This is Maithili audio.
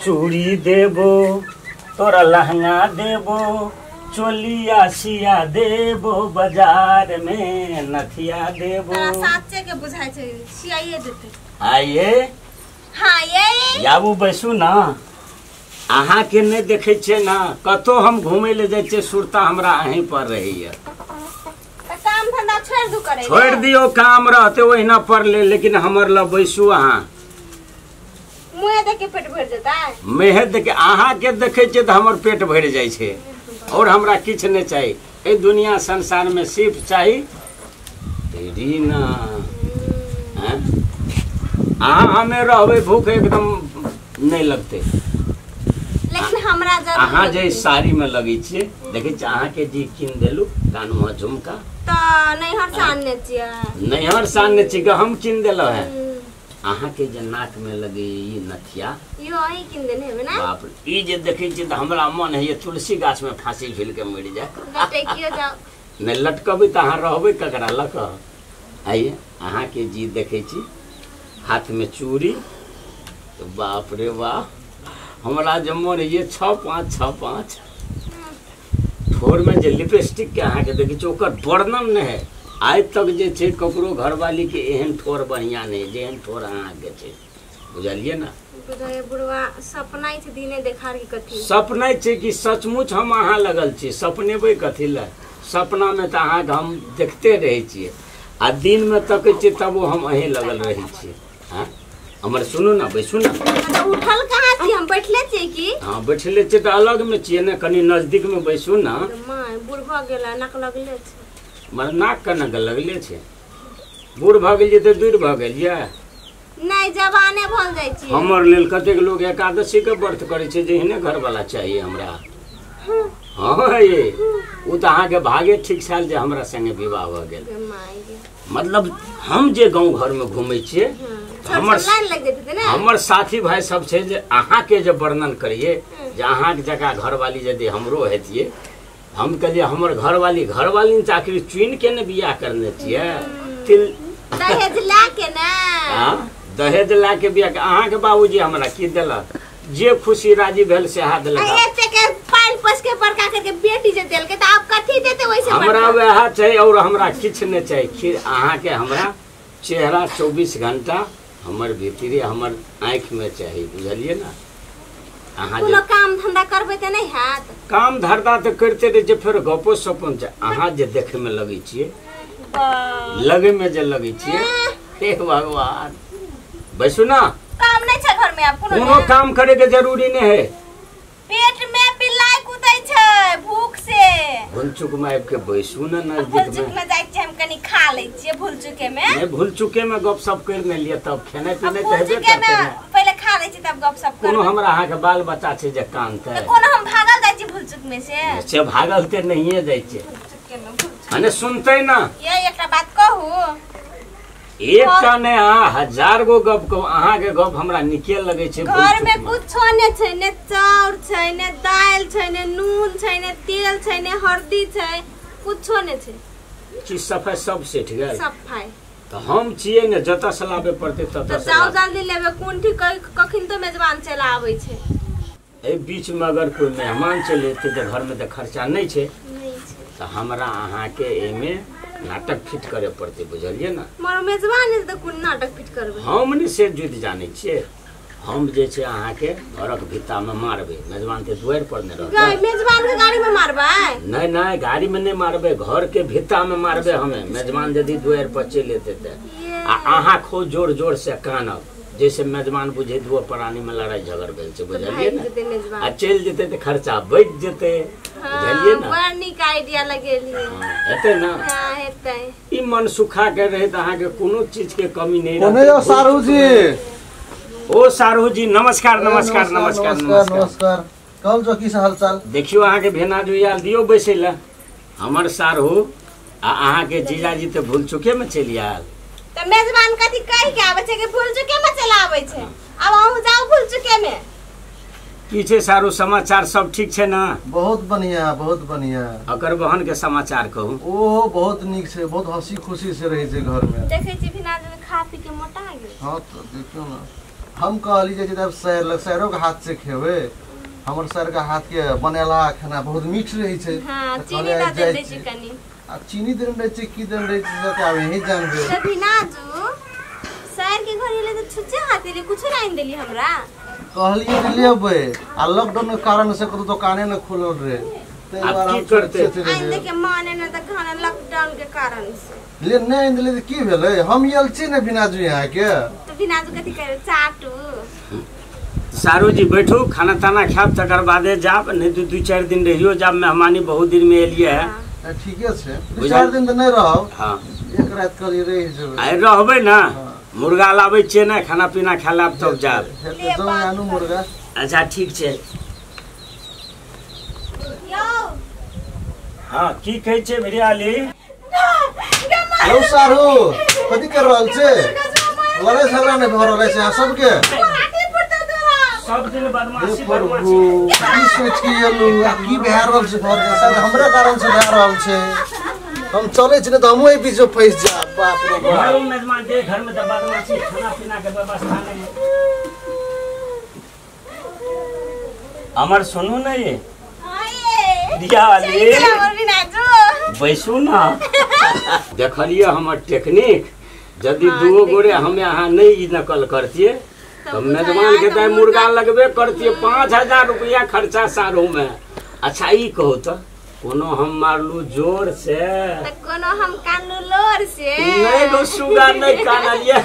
चूड़ी देबो तोरा लहंगा देबो चोलिया सिया देबो बाजार में नथिया देबो। तोरा साचे के बुझाय छै सियाइए देते। आइए हां ये याबू बैसू ना। अहाँ के नहीं देखे छे ना कतो हम घूमे ले जाय छे सुरता हमरा अहीं पर रहैया। त काम धंधा छोड़ दू करे छोड़ दियो काम रहते ओहिना पर ले लेकिन हमर ल बैसू अहाँ। मुँह देख के पेट भर जेतै। मेहे देख अहाँ के देखे छे त हमर पेट भर जाय छे और हमरा किछ नहीं चाहिए ए दुनिया संसार में सिर्फ चाहिए रीना। अहाँ हमें रहबे भूख एकदम नहीं लगते लेकिन हमरा अहाँ जे साड़ी में लगे छे देखे छी अहाँ के जी किन देलु कान में झुमका त नैहर से आनने छियै। नैहर से आनने छी हम किन देलो है। अहाँ के जे नाक में लगे ई नथिया यो अहीं किन देने हेबे ना। बाप रे ई जे देखे छी त हमरा मन है तुलसी गाछ में फांसी झूल के मरि जाए। लटकियो जाओ नहीं लटकबे त अहाँ रहबे ककरा लक। आइए अहाँ के जी देखे छी हाथ में चूड़ी तो बाप रे बाप हमरा जे मन है 6 5 6 5 ठोर में जे लिपस्टिक के अहाँ के देखे छी ओकर वर्णन नहीं है। आइ तक जे छै ककरो घरवाली के एहन ठोर बढ़िया नहीं जेहन ठोर अहाँ के छै बुझलिए ना। बुढ़वा सपना छै दिने देखार के कथी सपना छै कि सचमुच हम अहाँ लगल छी सपनेबै कथी ले। सपना में त अहाँ के हम देखते रहै छियै आ दिन में तकै छियै तब हम अहीं लगल रहै छियै। हाँ हमर सुनू ना बैसू ना। तो उठल कहाँ छी हम बैठले छियै की? हाँ बैठले छियै त अलग में छियै ने कनी नजदीक में बैसू ना। My बूढ़ भ गेला नाक लगले छै। मर नाक कना लगले छै बूढ़ भ गेलियै त दूर भ गेलियै नहीं जवाने भल जाइ छी। हमर लेल कतेक लोग एकादशी के व्रत करै छै जे एहने घरवाला चाहिए हमरा। हाँ ये उ त अहाँ के भागे ठीक छल जे हमरा संगे विवाह भ गेल। मतलब हम जे गांव घर में घूमै छियै हमर लाइन लग जेतै ने। हमर साथी भाई सब छै जे अहाँ के जे वर्णन करिए जे अहाँ के जगह घरवाली यदि हमरो हेतिए हम कहलिए हमर घरवाली घरवाली ने चाकरी चुन के ने बियाह करने छियै तिल दहेज ला के ना। हां दहेज ला के बियाह अहाँ के बाबूजी हमरा की देलक जे खुशी राजी भेल से हाथ देलक। एते के पाल पोस के बड़का करके बेटी जे देलके त आप कथी देते वैसे हमरा वएह चाहिए और हमरा किछ नहीं चाहिए। खीर अहाँ के हमरा चेहरा 24 घंटा हमर भीतरे हमर आँख में चाहिए बुझलिए ना। अहाँ कोनो काम धंधा करबै त नहीं हैत। काम धंधा त करते रहे जे फेर गपो सपन छै। अहाँ जे देखे में लगै छियै लगे में जे लगै छियै हे भगवान बैसू ना। काम नहीं छै घर में आप कोनो काम करे के जरूरी नहीं है। पेट में बिलाई कुदै छै भूख से। भूल चुक में आबि के बैसू ना नजदीक में। भूल चुक में जाइ छियै हम कनी खा लै छियै भूल चुके में। नहीं भूल चुके में गप सप कर ने लिए तब खेनाइ पिनाइ त हेबे करतै ने। पहिले खा लै छी तब गप सप करबै। कोनो हमरा अहाँ के बाल बच्चा छै जे कानतै त कोनो हम भागल जाइ छी भूल चुक में से भागल ते नहिए जाइ छै माने सुनतै ना। ये एकटा बात कहू एकटा ने अहाँ हजार गो गप कहू अहाँ के गप हमरा निके लगे छै। घर में कुछो ने छै ने चाउर छै ने दाल छै ने नून छै ने तेल छै ने हल्दी छै कुछो ने छै। चीज सफाई सब सेठ गेल सफाई त हम छियै ने जतऽ से लाबे पड़तै ततऽ से जाउ जल्दी लेबे कोन ठीक कखिन तो मेजबान चल आबै छै। एहि बीच में अगर कोई मेहमान चलि एतै त घर में त खर्चा नहीं छै त हमरा अहाँ के एमे नाटक फिट करे पड़ते बुझलिए ना। मोर मेजबान है त कोन नाटक फिट करबै हम ने से जुति जानै छियै। हम जे छै अहाँ के घरक भित्ता में मारबै मेजबान के दुआरि पर ने रहतै। मेजबान के गाड़ी में मारबै? नहीं नहीं गाड़ी में नहीं मारबै घर के भित्ता में मारबै हमें। मेजबान यदि दुआरि पर चलि एतै त आ अहाँ खूब जोर जोर से कानब जैसे मेजबान बुझे दुओ प्राणी में लड़ाई झगड़ भेल छै बुझलिए ना। आ चलि जेतै त खर्चा बचि जेतै बुझलिए ना। बड़ नीक आइडिया लगेलिए हेतै ना। हां हेतै। ई मन सुखा के रहे त अहाँ के कोनो चीज के कमी नहीं रहतै। कोने सारू जी ओ सारू जी नमस्कार नमस्कार नमस्कार नमस्कार। कहल जो की हालचाल? देखियो अहाँ के भेना जुआल दियो बैसै ल। हमर सारू आ अहाँ के जीजाजी त भूल चुके में चलि आयल त मेजबान कथी कहि के आबै छै कि भूल चुके में चल आबै छै। अब अहूँ जाउ भूल चुके में। की छै सारू समाचार सब ठीक छै ना? बहुत बढ़िया बहुत बढ़िया। अकर बहन के समाचार कहू। ओहो बहुत नीक छै बहुत हंसी खुशी से रहै छै घर में। देखै छी भिनाजु खा पी के मोटा गेल। हां त देखियो ना। हम कहली जे तब सर लग सरो के हाथ से खेबै। हमर सर के हाथ के बनेला खाना बहुत मीठ रहे छै। हां चीनी द देने छी कनी। आ चीनी देने रहे छै की देने रहे छै से त आब यही जानबे। त भिनाजू सर के घर एले त छुच्चे हाथ एले कुछ नहीं आनि देली हमरा। कहलिए जे लेबै आ लॉकडाउन के कारण से कतौ दुकाने न खुलल रहे। अब की करते आनि दे के माने न त खाना लॉकडाउन के कारण से ले नहीं आनि देली त की भेलै? हम आयल छी ने भिनाजू यहाँ के। त भिनाजू कथि करे चाटू। सारू जी बैठू खाना ताना खाब तकर बादे जाब, नहीं तो 2-4 दिन रहियो जाब, मेहमानी बहुत दिन में एलिए है। ठीके छै 2-4 दिन त नहीं रहब। हां एक रात कल रहि जेबै। आइ रहबै ना, मुर्गा लाबै छियै ना, खाना पीना खा लाब तब जाब। जाउ आनू मुर्गा। अच्छा ठीक छै। यौ हां की कहै छै भिरियाली? यौ सारू कथि कर रहल छै? लड़ाई झगड़ा नहीं भऽ रहल छै अहाँ सबके? सब दिन बदमाशी बदमाशी। की सोच के एलू आ की भए रहल छै घर के? शायद हमरे कारण से भए रहल छै। हम चलै छी ने तऽ हमहूँ एहि बीच फँसि जायब। बाप रे बाप। मेजबान के घर में तऽ बदमाशी खाना पीना के व्यवस्था नहीं। अमर सुनू ने ये दियावाली बैसू ना। देखलिए हमर टेक्निक, यदि दूगो गोरे हमें अहाँ नहीं नकल करतिए तो मेजबान के तो मुर्गा लगबे करतिए। 5000 रुपया खर्चा सारू में। अच्छा ई कहू तो कोनो हम मारलू जोर से त कोनो हम कानू लोर से? नहीं गो सुगा नहीं कानलिए।